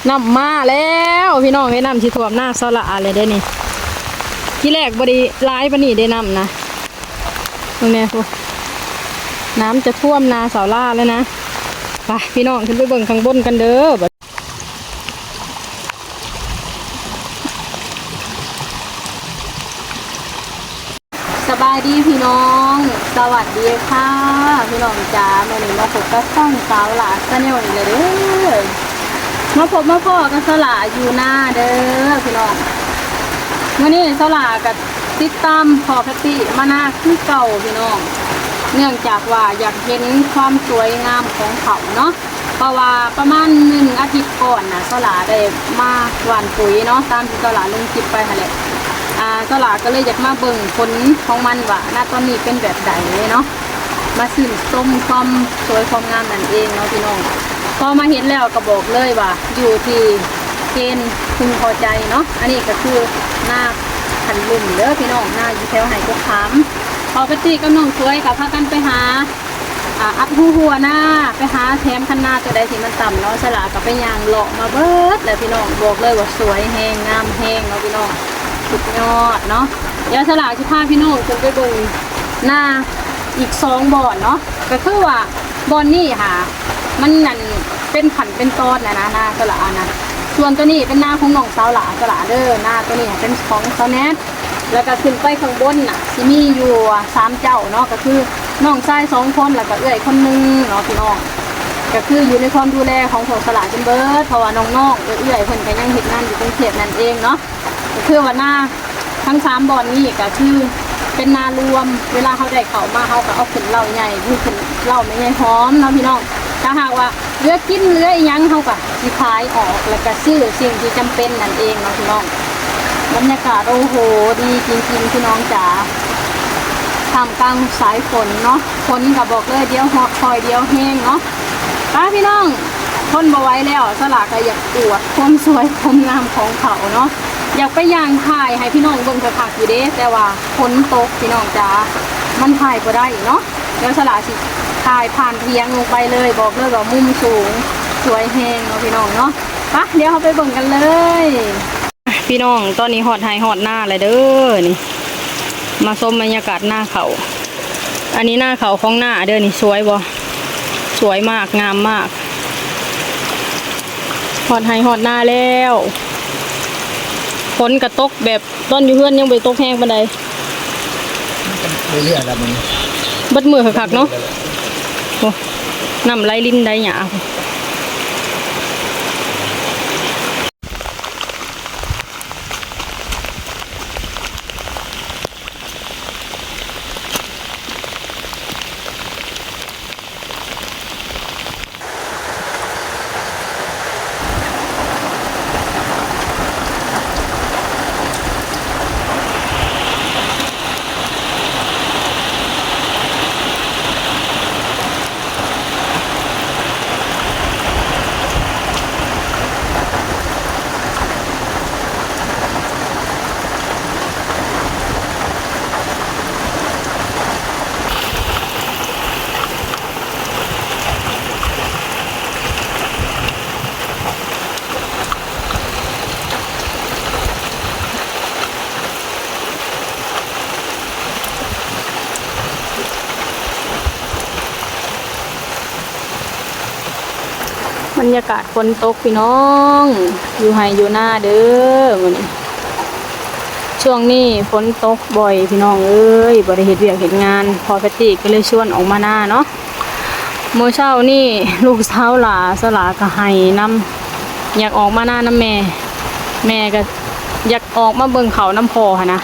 ນ້ຳມາແລ້ວພີ່ນ້ອງເອີຍ, ນ້ຳຊິຖ້ວມນາສາວຫຼ້າແລ້ວເດ້ນີ້. ທີແລກບໍ່ໄດ້ຫຼາຍປານນີ້ເດ້ນ້ຳນະ, ເບິ່ງແດ່ພຸ້ນ ນ້ຳຈະຖ້ວມນາສາວຫຼ້າແລ້ວນະ. ໄປພີ່ນ້ອງ ຂຶ້ນໄປເບິ່ງຂ້າງບົນກັນເດີ. ສະບາຍດີພີ່ນ້ອງ ສະຫວັດດີຄ່ະພີ່ນ້ອງຈ໋າ. ມື້ນີ້ມາພົບກັບຊ່ອງສາວຫຼ້າແຊນແນວອີກແລ້ວເດີ. ມາພົບມາພໍ້ກັບສາວຫຼ້າຢູ່ນາເດີພີ່ນ້ອງ. ມື້ນີ້ສາວຫຼ້າກໍຕິດຕາມພໍ່ແພັດຕີ້ມານາຄືເກົ່າພີ່ນ້ອງ, ເນື່ອງຈາກວ່າຢາກເຫັນຄວາມສວຍງາມຂອງເຂົາເນາະ. ເພາະວ່າປະມານໜຶ່ງອາທິດກ່ອນນະ ສາວຫຼ້າໄດ້ມາຫວ່ານປຸ໋ຍເນາະ, ຕາມທີ່ສາວຫຼ້າລົງຄລິບໄປຫັ້ນແຫຼະ. ອາ ສາວຫຼ້າກໍເລີຍຢາກມາເບິ່ງຜົນຂອງມັນວ່າ ນະຕອນນີ້ເປັນແບບໃດເນາະ, ມາຊື່ນຊົມຄວາມສວຍຄວາມງາມນັ້ນເອງເນາະພີ່ນ້ອງ. ພໍມາເຫັນແລ້ວກໍບອກເລີຍວ່າຢູ່ທີ່ເກນพึງພໍໃຈເນາະ. ອັນນີ້ກໍຄືນາຄັນລຸ່ມເດີພີ່ນ້ອງ, ນາຢູ່ແຖວໄຮ່ກົກຂາມ. ພໍ່ແພັດຕີ້ກັບນ້ອງສວຍກໍພາກັນໄປຫາ ອາ ອັດຮູຫົວນາ ໄປຫາແຖມຄັນນາຕົວໃດທີ່ມັນຕ່ຳເນາະ. ສາວຫຼ້າກໍໄປຍ່າງເລາະມາເບິດແລ້ວພີ່ນ້ອງ, ບອກເລີຍວ່າສວຍແຮງ ງາມແຮງເນາະພີ່ນ້ອງ, ສຸດຍອດເນາະ. ດຽວສາວຫຼ້າຊິພາພີ່ນ້ອງຂຶ້ນໄປເບິ່ງນາອີກສອງບ່ອນເນາະ, ກໍຄືວ່າບ່ອນນີ້ຫາ ມັນນັ້ນເປັນຂັ້ນເປັນຕອນນະນະ ນາສາວຫຼ້ານະ. ສ່ວນຕົວນີ້ເປັນນາຂອງນ້ອງສາວຫຼ້າ ສາວຫຼ້າເດີ, ນາຕົວນີ້ເປັນຂອງສາວແນດ. ແລ້ວກໍຂຶ້ນໄປຂ້າງບົນນະ ຊິມີຢູ່ສາມເຈົ້າເນາະ, ກໍຄືນ້ອງຊາຍສອງຄົນ ແລ້ວກໍເອື້ອຍຄົນໜຶ່ງເນາະພີ່ນ້ອງ. ກໍຄືຢູ່ໃນຄວາມດູແລຂອງພວກສາວຫຼ້າຈົນເບິດ, ເພາະວ່ານ້ອງໆ ເອື້ອຍໆ ເພິ່ນກໍຍັງເຮັດງານຢູ່ກຸງເທບນັ້ນເອງເນາະ. ກໍຄືວ່ານາທັງສາມບ່ອນນີ້ກໍຄືເປັນນາລວມ, ເວລາເຮົາໄດ້ເຂົ້າມາ ເຮົາກໍເອົາຂຶ້ນເລົ້າໃຫຍ່ ຄືຂຶ້ນເລົ້າແມ່ໃຫຍ່ຫອມເນາະພີ່ນ້ອງ. ຖ້າຫາກວ່າ ເຫຼືອກິນເຫຼືອອີ່ຫຍັງ ເຮົາກໍຊິຂາຍອອກ ແລ້ວກໍຊື້ສິ່ງທີ່ຈຳເປັນນັ້ນເອງເນາະພີ່ນ້ອງ. ບັນຍາກາດ ໂອ້ໂຫ ດີຈິງໆ ພີ່ນ້ອງຈ໋າ, ທ່າມກາງສາຍຝົນເນາະ, ຝົນກໍບອກເລີຍ ດຽວຮ້ອນ ດຽວແຮງເນາະ. ໄປພີ່ນ້ອງ ທົນບໍ່ໄຫວແລ້ວ, ສາວຫຼ້າກໍຢາກອວດຄວາມສວຍຄວາມງາມຂອງເຂົາເນາະ, ຢາກໄປຍ່າງຖ່າຍໃຫ້ພີ່ນ້ອງເບິ່ງຄັກໆຢູ່ເດ້, ແຕ່ວ່າຝົນຕົກ ພີ່ນ້ອງຈ໋າ ມັນຖ່າຍບໍ່ໄດ້ເນາະ. ດຽວສາວຫຼ້າຊິຖ່າຍຜ່ານຖຽງລົງໄປເລີຍ, ບອກເລີຍວ່າມຸມສູງສວຍແຮງເນາະພີ່ນ້ອງເນາະ. ໄປ ດຽວເຮົາໄປເບິ່ງກັນເລີຍ. ພີ່ນ້ອງ ຕອນນີ້ຮອດໄຮ່ຮອດນາແລ້ວເດີນີ້, ມາຊົມບັນຍາກາດນາເຂົ້າ. ອັນນີ້ນາເຂົ້າຂອງນ້າເດີນີ້, ສວຍບໍ່? ສວຍມາກ ງາມມາກ. ຮອດໄຮ່ຮອດນາແລ້ວ, ຝົນກະຕົກແບບ ຕອນຢູ່ເຮືອນຍັງບໍ່ໄດ້ຕົກແຮງປານໃດ. ເລື້ອຍໆ ລະມື້ນີ້ ເບິດມື້ຄັກໆ ເນາະ. ໂອ້ ນ້ຳໄຫຼລິນໄຫຼຫຍ້າ. ບັນຍາກາດຝົນຕົກພີ່ນ້ອງ, ຢູ່ໄຮ່ຢູ່ນາເດີມື້ນີ້. ຊ່ວງນີ້ຝົນຕົກ ບໍ່ຍພີ່ນ້ອງເອີຍ, ບໍ່ໄດ້ເຮັດວຽກເຮັດງານ, ພໍ່ແພັດຕີ້ກໍເລີຍຊວນອອກມານາເນາະ. ມື້ເຊົ້ານີ້ລູກສາວຫຼ້າ ສາວຫຼ້າກໍໄຫ້ນຳ, ຢາກອອກມານານຳແມ່, ແມ່ກໍຢາກອອກມາເບິ່ງເຂົ້ານຳພໍ່ຫັ້ນນະ,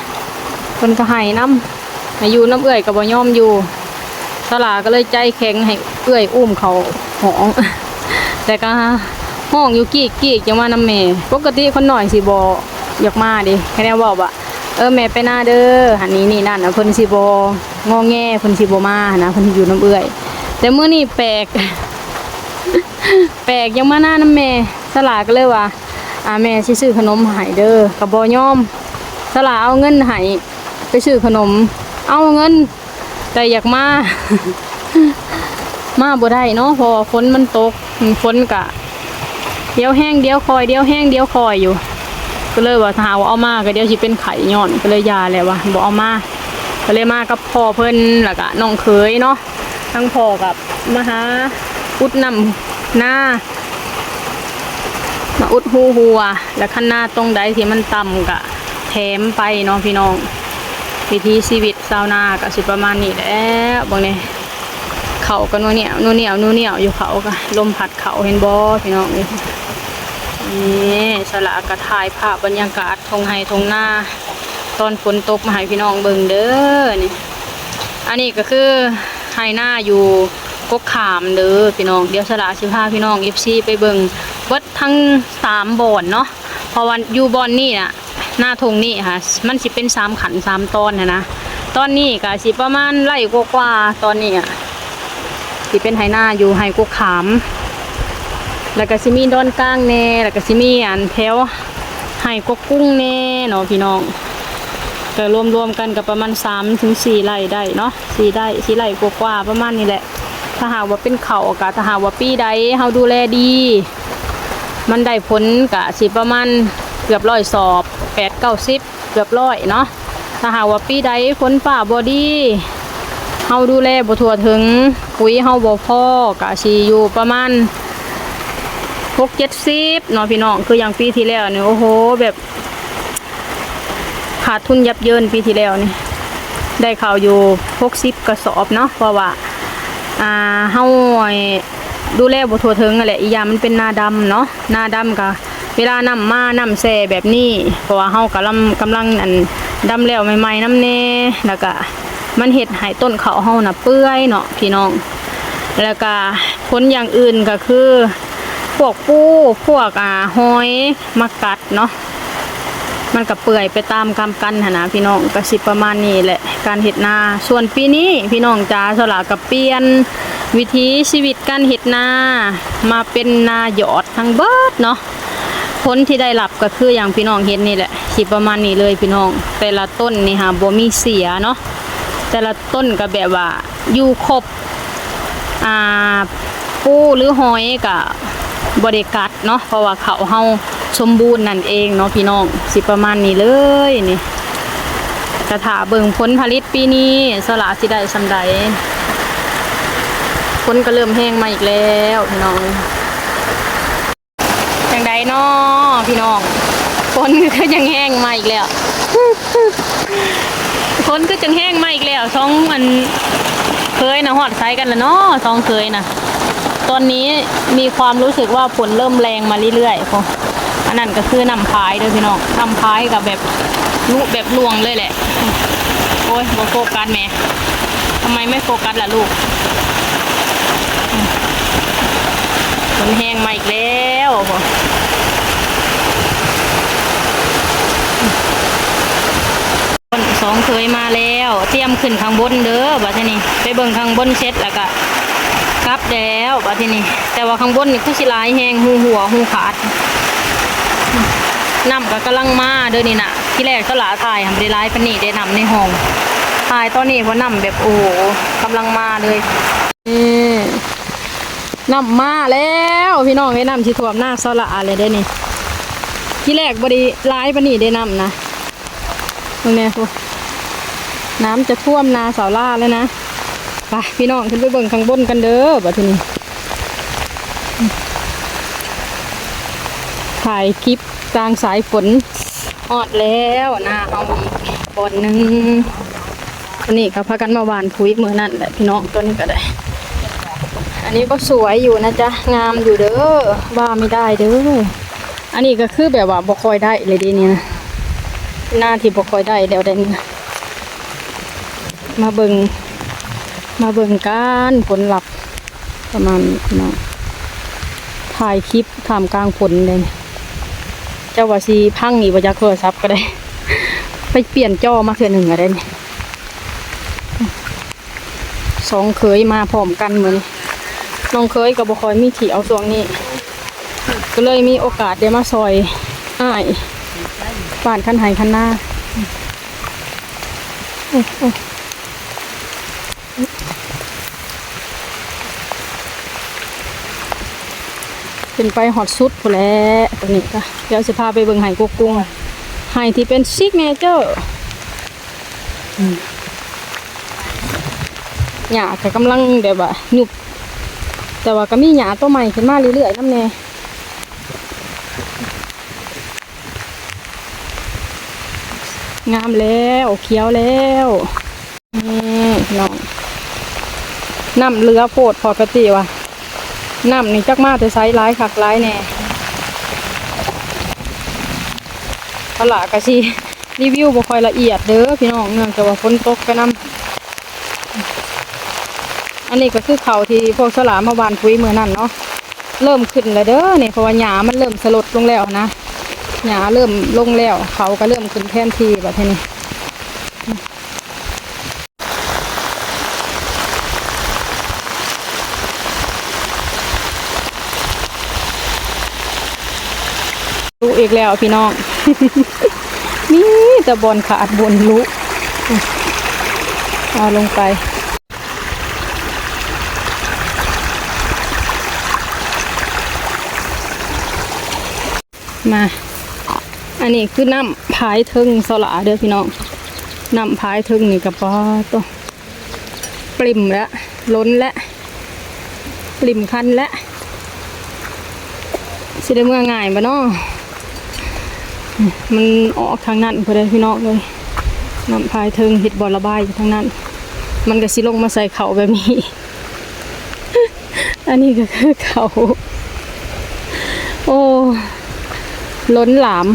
ເພິ່ນກໍໄຫ້ນຳ, ໃຫ້ຢູ່ນຳເອື້ອຍກໍບໍ່ຍອມຢູ່. ສາວຫຼ້າກໍເລີຍໃຈແຂງໃຫ້ເອື້ອຍອຸ້ມເຂົ້າຫ້ອງ, ແຕ່ກໍຮ້ອງຢູ່ກີກໆ ຈັ່ງມານຳແມ່. ປົກກະຕິຄົນນ້ອຍຊິບໍ່ ຢາກມາເດ້, ຄະແນນເວົ້າວ່າ ເອີ ແມ່ໄປນາເດີ ຫັ້ນນີ້ນີ້ນັ້ນນະ, ເພິ່ນຊິບໍ່ງໍແງ, ເພິ່ນຊິບໍ່ມາຫັ້ນນະ, ເພິ່ນຊິຢູ່ນຳເອື້ອຍ. ແຕ່ມື້ນີ້ແປກ ແປກ ຢາກມານານຳແມ່. ສາວຫຼ້າກໍເລີຍວ່າ ອາ ແມ່ຊິຊື້ຂະໜົມໃຫ້ເດີ, ກໍບໍ່ຍອມ. ສາວຫຼ້າເອົາເງິນໃຫ້ໄປຊື້ຂະໜົມ, ເອົາເງິນ ແຕ່ຢາກມາ ມາບໍ່ໄດ້ເນາະ ເພາະວ່າຝົນມັນຕົກ, ຝົນກະ ດຽວແຮງດຽວຄ່ອຍ ດຽວແຮງດຽວຄ່ອຍຢູ່ ກໍເລີຍວ່າຖ້າຫາກວ່າເອົາມາກໍດຽວຊິເປັນໄຂ້ຍ້ອນ ກໍເລີຍຢ່າແລ້ວວ່າບໍ່ເອົາມາ ກໍເລີຍມາກັບພໍ່ເພິ່ນ ແລ້ວກະນ້ອງເຂີຍເນາະ ທັງພໍ່ກັບມາຫາອຸດນ້ຳນາ ມາອຸດຮູຮົວ ແລະ ຄັນນາຕົງໃດທີ່ມັນຕ່ຳກະແຖມໄປເນາະພີ່ນ້ອງ. ວິຖີຊີວິດຊາວນາກະຊິປະມານນີ້ແຫຼະ ເບິ່ງແດ່ ເຂົ້າກະໜູນຽວ ໜູນຽວ ໜູນຽວຢູ່ ເຂົ້າກະລົມພັດເຂົ້າ ເຫັນບໍ່ພີ່ນ້ອງເອີຍ. ນີ້ສະຫຼາກະຖ່າຍພາບບັນຍາກາດທົ່ງໄຮ່ທົ່ງນາຕອນຝົນຕົກມາໃຫ້ພີ່ນ້ອງເບິ່ງເດີ. ນີ້ ອັນນີ້ກະຄືໄຮ່ນາຢູ່ກົກຂາມເດີພີ່ນ້ອງ. ດຽວສະຫຼາຊິພາພີ່ນ້ອງ ເອັຟຊີ ໄປເບິ່ງເບິດທັງສາມບ່ອນເນາະ ເພາະວ່າຢູ່ບ່ອນນີ້ນະ ນາທົ່ງນີ້ຫາ ມັນຊິເປັນສາມຂັ້ນສາມຕອນຫັ້ນນະ. ຕອນນີ້ກະຊິປະມານໄຮ່ກວ່າໆ ຕອນນີ້ອະ ຊິເປັນໄຮ່ນາຢູ່ໄຮ່ກົກຂາມ ແລ້ວກະຊິມີດອນກາງແດ່ ແລ້ວກະຊິມີອັນແຖວໄຮ່ກົກກຸງແດ່ເນາະພີ່ນ້ອງ. ກະລວມໆກັນກະປະມານສາມເຖິງສີ່ໄຮ່ໄດ້ເນາະ ສີ່ໄຮ່ ສີ່ໄຮ່ກວ່າໆ ປະມານນີ້ແຫຼະ. ຖ້າຫາກວ່າເປັນເຂົ້າ ກະຖ້າຫາກວ່າປີໃດເຮົາດູແລດີ ມັນໄດ້ຜົນກະຊິປະມານເກືອບຮ້ອຍສອບ ແປດເກົ້າສິບ ເກືອບຮ້ອຍເນາະ. ຖ້າຫາກວ່າປີໃດຝົນຟ້າບໍ່ດີ ເຮົາດູແລບໍ່ທົ່ວເຖິງ ປຸ໋ຍເຮົາບໍ່ພໍ ກະຊິຢູ່ປະມານຫົກເຈັດສິບເນາະພີ່ນ້ອງ. ຄືຢ່າງປີທີ່ແລ້ວນີ້ ໂອ້ໂຫ ແບບ ຂາດທຶນຢັບເຢິນປີທີ່ແລ້ວນີ້ ໄດ້ເຂົ້າຢູ່ຫົກສິບກະສອບເນາະ ເພາະວ່າ ອ່າ ເຮົາ ເອີ ດູແລບໍ່ທົ່ວເຖິງຫັ້ນແຫຼະ. ອີກຢ່າງມັນເປັນນາດຳເນາະ ນາດຳກະເວລານ້ຳມາ ນ້ຳແຊ່ແບບນີ້ ເພາະວ່າເຮົາກະລຳ ກຳລັງ ອັນ ດຳແລ້ວໃໝ່ໆນຳແດ່ ແລ້ວກະມັນເຮັດໃຫ້ຕົ້ນເຂົ້າເຮົານະເປື່ອຍເນາະພີ່ນ້ອງ. ແລ້ວກະຜົນຢ່າງອື່ນກະຄື ພວກປູ ພວກ ອ່າ ຫອຍມາກັດເນາະ ມັນກະເປື່ອຍໄປຕາມກັນຫັ້ນນະພີ່ນ້ອງ. ກະຊິປະມານນີ້ແຫຼະການເຮັດນາ. ສ່ວນປີນີ້ພີ່ນ້ອງຈ໋າ ສະຫຼາກະປ່ຽນວິຖີຊີວິດການເຮັດນາ ມາເປັນນາຢອດທັງເບິດເນາະ. ຜົນທີ່ໄດ້ຮັບກະຄືຢ່າງພີ່ນ້ອງເຫັນນີ້ແຫຼະ ຊິປະມານນີ້ເລີຍພີ່ນ້ອງ. ແຕ່ລະຕົ້ນນີ້ຫາບໍ່ມີເສຍເນາະ ແຕ່ລະຕົ້ນກະແບບວ່າຢູ່ຄົບ ອ່າ ປູ ຫຼື ຫອຍກະບໍ່ໄດ້ກັດເນາະ ເພາະວ່າເຂົ້າເຮົາສົມບູນນັ້ນເອງເນາະພີ່ນ້ອງ. ຊິປະມານນີ້ເລີຍນີ້ ກະຖ້າເບິ່ງຜົນຜະລິດປີນີ້ ສະຫຼາຊິໄດ້ສ່ຳໃດ. ຝົນກະເລີ່ມແຮງມາອີກແລ້ວພີ່ນ້ອງ. ຈັ່ງໃດນໍພີ່ນ້ອງ ຝົນຄືຍັງແຮງມາອີກແລ້ວ ຝົນຄືຈັ່ງແຮງມາອີກແລ້ວ. ສອງອັນເຂີຍນະ ຮອດໃສກັນລະນໍ ສອງເຂີຍນະ. ຕອນນີ້ມີຄວາມຮູ້ສຶກວ່າຝົນເລີ່ມແຮງມາເລື້ອຍໆ. ອັນນັ້ນກະຄືນ້ຳພາຍເດີພີ່ນ້ອງ ນ້ຳພາຍກະແບບລຸແບບຫຼວງເລີຍແຫຼະ. ໂອ້ຍ ບໍ່ໂຟກັສແມ ທຳໄມໄມ່ໂຟກັສລະລູກ? ຝົນແຮງມາອີກແລ້ວ ສອງເຂີຍມາແລ້ວ ຕຽມຂຶ້ນຂ້າງບົນເດີ. ບາດທີນີ້ໄປເບິ່ງຂ້າງບົນເສັດ ແລ້ວກະກັບແລ້ວບາດທີນີ້. ແຕ່ວ່າຂ້າງບົນນີ້ຄືຊິຫຼາຍແຮງ ຮູຮົ່ວຮູຂາດ ນ້ຳກະກຳລັງມາເດີນີ້ນະ. ທີແລກສະຫຼາຖ່າຍຫັ້ນບໍ່ໄດ້ຫຼາຍປານນີ້ເດ້ ນ້ຳໃນຮ່ອງ ຖ່າຍຕອນນີ້ເພາະນ້ຳແບບ ໂອ້ໂຫ ກຳລັງມາເລີຍ. ນີ້ ນ້ຳມາແລ້ວພີ່ນ້ອງເອີຍ ນ້ຳຊິຖ້ວມນາສະຫຼາແລ້ວເດ້ນີ້. ທີແລກບໍ່ໄດ້ຫຼາຍປານນີ້ເດ້ນ້ຳນະ ເບິ່ງແດ່ພຸ້ນ ນ້ຳຈະຖ້ວມນາສາວຫຼ້າແລ້ວນະ. ໄປພີ່ນ້ອງ ຂຶ້ນໄປເບິ່ງຂ້າງບົນກັນເດີ ບາດທີນີ້ ຖ່າຍຄລິບກາງສາຍຝົນ. ຮອດແລ້ວນາເຮົາອີກບ່ອນໜຶ່ງ. ຕອນນີ້ກະພາກັນມາຫວ່ານປຸ໋ຍມື້ນັ້ນແຫຼະພີ່ນ້ອງ. ຕອນນີ້ກະໄດ້ ອັນນີ້ກໍສວຍຢູ່ນະຈ໊ະ ງາມຢູ່ເດີ ວ່າໄມ່ໄດ້ເດີ. ອັນນີ້ກະຄືແບບວ່າບໍ່ຄ່ອຍໄດ້ເລີຍເດນີ້ນະ ນາທີ່ບໍ່ຄ່ອຍໄດ້ແລ້ວເດນີ້ນະ. ມາເບິ່ງ ມາເບິ່ງກັນຜົນລັບ ປະມານນີ້ພີ່ນ້ອງ ຖ່າຍຄລິບທ່າມກາງຝົນເດ້ນີ້. ເຈົ້າວ່າຊິພັງອີກບໍ່ຈັກ ໂທລະສັບກະໄດ້ ໄປປ່ຽນຈໍມາເທື່ອໜຶ່ງກະໄດ້ນີ້. ສອງເຂີຍມາພ້ອມກັນມື້ນີ້ ນ້ອງເຂີຍກະບໍ່ຄ່ອຍມີທ່ຽວຊ່ວງນີ້ ກະເລີຍມີໂອກາດໄດ້ມາຊ່ອຍອ້າຍ ບ້ານຄັນໄຮ່ຄັນນາ. ໂອ້ ໂອ້. ຂຶ້ນໄປຮອດສຸດພຸ້ນແຫຼະ. ຕອນນີ້ກະດຽວຊິພາໄປເບິ່ງໄຮ່ກົກກຸງ ໄຮ່ທີ່ເປັນຊິກເນເຈີ. ອືມ ຫຍ້າກະກຳລັງແບບວ່າຍຸບ ແຕ່ວ່າກະມີຫຍ້າໂຕໃໝ່ຂຶ້ນມາເລື້ອຍໆນຳແດ່. ງາມແລ້ວ ຂຽວແລ້ວ. ນີ້ພີ່ນ້ອງ ນ້ຳເຫຼືອໂພດພໍກະຕິວ່າ ນ້ຳນີ້ຈັກມາແຕ່ໃສ ຫຼາຍຄັກຫຼາຍແນ່. ເຮົາລະກະຊິຣີວິວບໍ່ຄ່ອຍລະອຽດເດີພີ່ນ້ອງ ເນື່ອງຈາກວ່າຝົນຕົກໄປນຳ. ອັນນີ້ກະຄືເຂົ້າທີ່ພວກສາວຫຼ້າມາຫວ່ານປຸ໋ຍມື້ນັ້ນເນາະ ເລີ່ມຂຶ້ນແລ້ວເດີນີ້ ເພາະວ່າຫຍ້າມັນເລີ່ມສະຫຼົດລົງແລ້ວນະ ຫຍ້າເລີ່ມລົງແລ້ວ ເຂົ້າກະເລີ່ມຂຶ້ນແທນທີ່ບາດທີນີ້. ລຸອີກແລ້ວພີ່ນ້ອງ ມີແຕ່ບ່ອນຂາດບ່ອນຫຼຸ ເອົາລົງໄປ. ມາ ອັນນີ້ຄືນ້ຳພາຍເທິງສະຫຼາເດີພີ່ນ້ອງ. ນ້ຳພາຍເທິງນີ້ກະປາໂຕ ປຣິມແລ້ວ ລົ້ນແລ້ວ ປຣິມຄັນແລ້ວ. ຊິໄດ້ເມືອງ່າຍບໍ່ນໍ? ມັນອອກທາງນັ້ນພຸ້ນເດີພີ່ນ້ອງເອີຍ. ນ້ຳພາຍເທິງເຮັດບໍ່ລະບາຍຢູ່ທາງນັ້ນ ມັນກະຊິລົງມາໃສ່ເຂົ້າແບບນີ້. ອັນນີ້ກະຄືເຂົ້າ ໂອ້ ລົ້ນຫຼາມ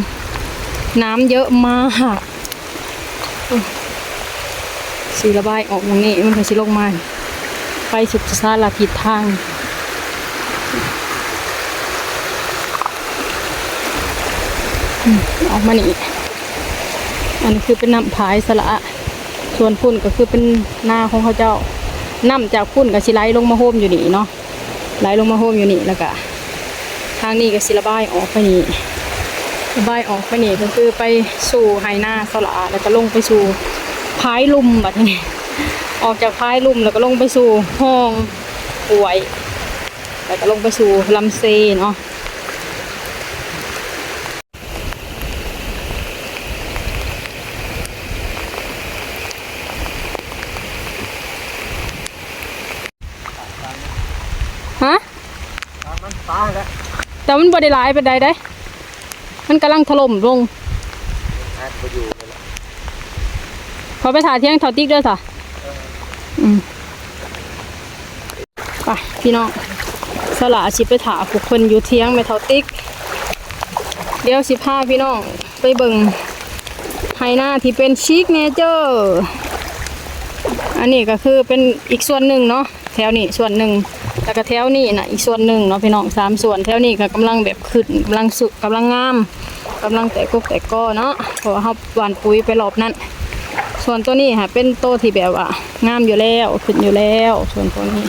ນ້ຳເຍີະມາກ. ຊິລະບາຍອອກໝ່ອງນີ້ ມັນກະຊິລົງມາໄປສຸດສາລະທິດທາງ. ອືມ ອອກມານີ້ ອັນນີ້ຄືເປັນນ້ຳພາຍສະຫຼາ ສ່ວນພຸ້ນກະຄືເປັນນາຂອງເຂົາເຈົ້າ. ນ້ຳຈາກພຸ້ນກະຊິໄຫຼລົງມາໂຮມຢູ່ນີ້ເນາະ ໄຫຼລົງມາໂຮມຢູ່ນີ້ ແລ້ວກະທາງນີ້ກະຊິລະບາຍອອກໄປນີ້ ລະບາຍອອກໄປນີ້ກະຄືໄປສູ່ໄຮ່ນາສະຫຼາ ແລ້ວກະລົງໄປສູ່ພາຍລຸ່ມ. ບາດນີ້ອອກຈາກພາຍລຸ່ມ ແລ້ວກະລົງໄປສູ່ຮ່ອງຫ້ວຍ ແລ້ວກະລົງໄປສູ່ລຳເຊເນາະ. ຮະ? ແຕ່ມັນບໍ່ໄດ້ຫຼາຍປານໃດເດ້ ມັນກຳລັງຖະຫຼົ່ມລົງ. ເຂົ້າໄປຖ້າຖຽງເຖົ້າຕິກເດີສະ. ອືມ ໄປພີ່ນ້ອງ ສະຫຼາຊິໄປຖ້າພວກເພິ່ນຢູ່ຖຽງແມ່ເຖົ້າຕິກ. ດຽວຊິພາພີ່ນ້ອງໄປເບິ່ງໄຮ່ນາທີ່ເປັນຊິກເນເຈີ. ອັນນີ້ກະຄືເປັນອີກສ່ວນໜຶ່ງເນາະ ແຖວນີ້ສ່ວນໜຶ່ງ ແລ້ວກະແຖວນີ້ນະອີກສ່ວນໜຶ່ງເນາະພີ່ນ້ອງ ສາມສ່ວນ. ແຖວນີ້ກະກຳລັງແບບຂຶ້ນ ກຳລັງສຸກ ກຳລັງງາມ ກຳລັງແຕກກົກແຕກກໍເນາະ ເພາະວ່າເຮົາຫວ່ານປຸ໋ຍໄປຮອບນັ້ນ. ສ່ວນໂຕນີ້ຫາເປັນໂຕທີ່ແບບວ່າງາມຢູ່ແລ້ວ ຂຶ້ນຢູ່ແລ້ວ. ສ່ວນໂຕນີ້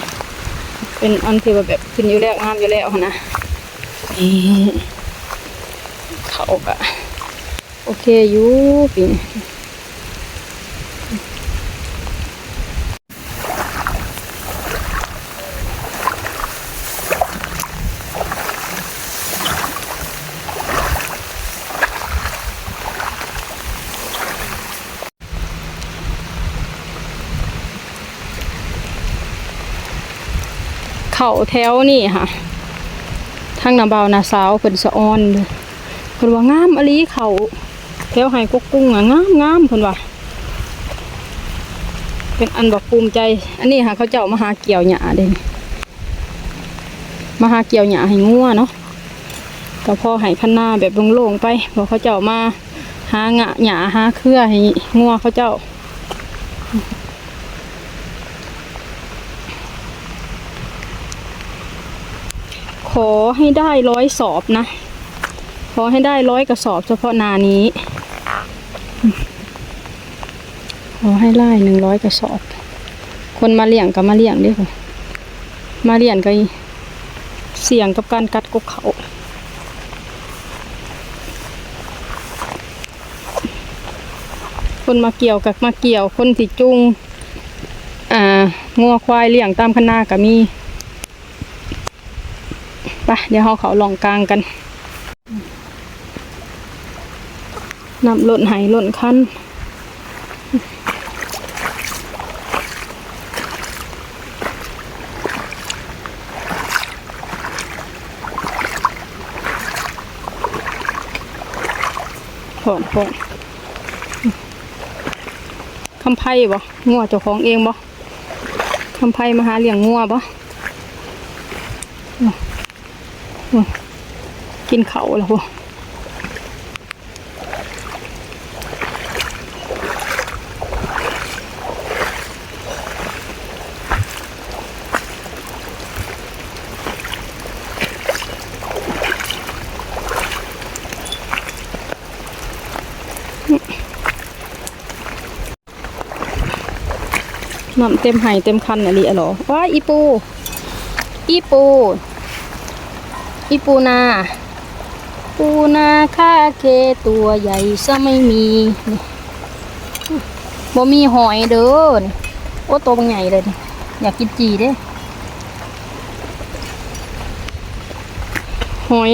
ເປັນອັນທີ່ວ່າແບບຂຶ້ນຢູ່ແລ້ວ ງາມຢູ່ແລ້ວຫັ້ນນະ. ນີ້ ເຂົ້າກະໂອເຄຢູ່ປີນີ້. ເຂົ້າແຖວນີ້ຫະ ທັງນ້າບ່າວນ້າສາວເພິ່ນສະອອນເດີ ເພິ່ນວ່າງາມອີ່ຫຼີ ເຂົ້າແຖວໄຮ່ກົກກຸງນະ ງາມໆ ເພິ່ນວ່າ ເປັນອັນບັກພູມໃຈ. ອັນນີ້ຫາເຂົາເຈົ້າມາຫາກ່ຽວຫຍ້າເດ້ ມາຫາກ່ຽວຫຍ້າໃຫ້ງົວເນາະ ກະພໍໃຫ້ຄັນນາແບບໂລ່ງໆໄປ ເພາະເຂົາເຈົ້າມາຫາຫຍ້າ ຫຍ້າຫາເຄືອໃຫ້ງົວເຂົາເຈົ້າ. ຂໍໃຫ້ໄດ້ຮ້ອຍສອບນະ ຂໍໃຫ້ໄດ້ຮ້ອຍກະສອບສະເພາະໜ້ານີ້ ຂໍໃຫ້ໄດ້ໜຶ່ງຮ້ອຍກະສອບ. ຄົນມາລ້ຽງກະມາລ້ຽງເດ້ ມາລ້ຽງກະສ່ຽງກັບການກັດກົກເຂົ້າ. ຄົນມາກ່ຽວກະມາກ່ຽວ ຄົນທີ່ຈູງ ອ່າ ງົວຄວາຍລ້ຽງຕາມຄັນນາກະມີ. ໄປ ໄປ ດຽວເຮົາເຂົ້າລ່ອງກາງກັນ. ນ້ຳລົ້ນໄຮ່ລົ້ນຄັນ ຮ້ອນໆ. ຄຳໄພບໍ່? ງົວເຈົ້າຂອງເອງບໍ່? ຄຳໄພມາຫາລ້ຽງງົວບໍ່? ກິນເຂົ້າແລ້ວພຸ້ນ. ນ້ຳເຕັມໄຮ່ເຕັມຄັນອີ່ຫຼີອະຫຼໍ. ວ້າຍ ອີ່ປູ່ ອີ່ປູ່ ອີ່ປູ່ນາ ປູນາຄາເຄຕົວໃຫຍ່ຊະໄມ່ມີ. ນີ້ ບໍ່ມີຫອຍເດີນີ້. ໂອ້ ໂຕບັກໃຫຍ່ເລີຍນີ້. ຢາກກິນຈີ່ເດ້. ຫອຍ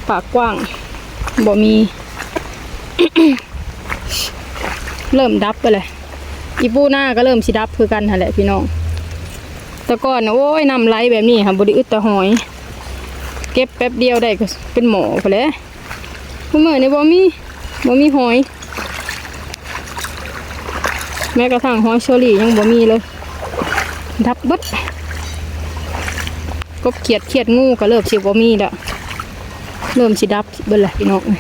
ປາກກວ້າງ ບໍ່ມີ. ເລີ່ມດັບໄປແລ້ວ. ອີ່ປູ່ນາກໍເລີ່ມຊິດັບຄືກັນຫັ້ນແຫຼະພີ່ນ້ອງ. ແຕ່ກ່ອນ ໂອ້ຍ ນ້ຳໄຫຼແບບນີ້ຫາ ບໍ່ໄດ້ອຶດແຕ່ຫອຍ ເກັບແປັບດຽວໄດ້ກໍເປັນໝໍ້ພຸ້ນແຫຼະ. ມື້ນີ້ບໍ່ມີ ບໍ່ມີຫອຍ. ແມ້ກະທັ່ງຫອຍເຊີຣີຍັງບໍ່ມີເລີຍ. ດັບເບິດ. ກົບຂຽດ ຂຽດງູກໍເລີ່ມຊິບໍ່ມີແລ້ວ. ເລີ່ມຊິດັບເບິດແລ້ວພີ່ນ້ອງເອີຍ.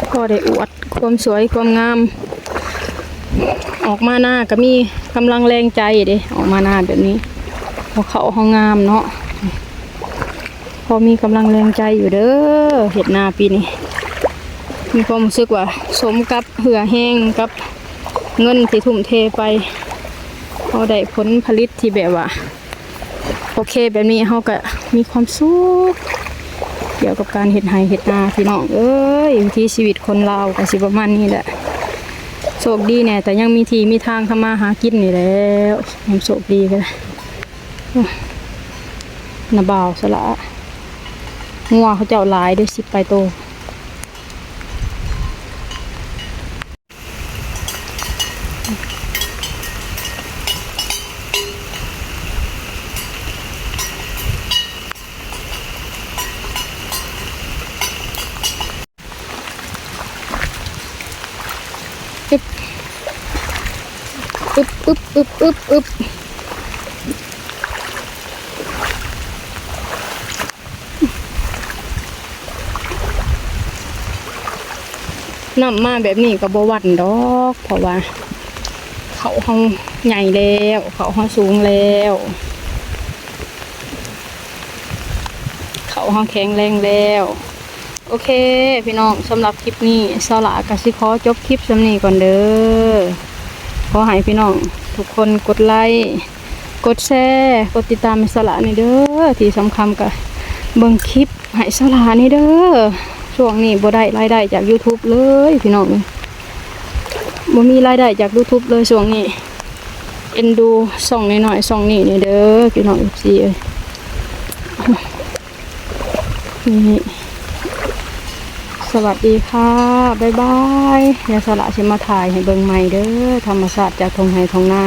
ພໍໄດ້ອວດຄວາມສວຍຄວາມງາມ. ອອກມານາກໍມີກຳລັງແຮງໃຈເດ້ ອອກມານາແບບນີ້. ເພາະເຂົ້າເຮົາງາມເນາະ. ພໍມີກຳລັງແຮງໃຈຢູ່ເດີ ເຮັດນາປີນີ້. ມີຄວາມຮູ້ສຶກວ່າສົມກັບເຫື່ອແຮງກັບເງິນທີ່ທຸ່ມເທໄປ. ເຮົາໄດ້ຜົນຜະລິດທີ່ແບບວ່າ ໂອເຄ ແບບນີ້ເຮົາກະມີຄວາມສຸກກ່ຽວກັບການເຮັດໄຮ່ເຮັດນາພີ່ນ້ອງເອີຍ. ວິຖີຊີວິດຄົນລາວກະຊິປະມານນີ້ແຫຼະ. ໂຊກດີແດ່ ແຕ່ຍັງມີທີ່ມີທາງທຳມາຫາກິນນີ້ແຫຼະ. ຄວາມໂຊກດີກະ ນາບ່າວສະຫຼະ ງົວເຂົາເຈົ້າຫຼາຍເດ້ ສິບປາຍໂຕ. ອຶບ ອຶບ ອຶບ ອຶບ ອຶບ. ນ້ຳມາແບບນີ້ກໍບໍ່ຫວັ່ນດອກ ເພາະວ່າເຂົ້າເຮົາໃຫຍ່ແລ້ວ ເຂົ້າເຮົາສູງແລ້ວ ເຂົ້າເຮົາແຂງແຮງແລ້ວ. ໂອເຄພີ່ນ້ອງ ສຳລັບຄລິບນີ້ ສາວຫຼາກໍຊິຂໍຈົບຄລິບສ່ຳນີ້ກ່ອນເດີ. ຂໍໃຫ້ພີ່ນ້ອງທຸກຄົນກົດໄລ ກົດແຊ ກົດຕິດຕາມໃຫ້ສາວຫຼາແດ່ເດີ. ທີ່ສຳຄັນກະເບິ່ງຄລິບໃຫ້ສາວຫຼາແດ່ເດີ. ຊ່ວງນີ້ບໍ່ໄດ້ລາຍໄດ້ຈາກຢູທູບເລີຍພີ່ນ້ອງເອີຍ ບໍ່ມີລາຍໄດ້ຈາກຢູທູບເລີຍຊ່ວງນີ້. ເອັນດູຊ່ອງນ້ອຍໆຊ່ອງນີ້ແດ່ເດີພີ່ນ້ອງເອັຟຊີເອີຍ. ນີ້ ສະຫວັດດີຄ່ະ ບາຍບາຍ. ດຽວສາວຫຼາຊິມາຖ່າຍໃຫ້ເບິ່ງໃໝ່ເດີ ທຳມະຊາດຈາກທົ່ງໄຮ່ທົ່ງນາ.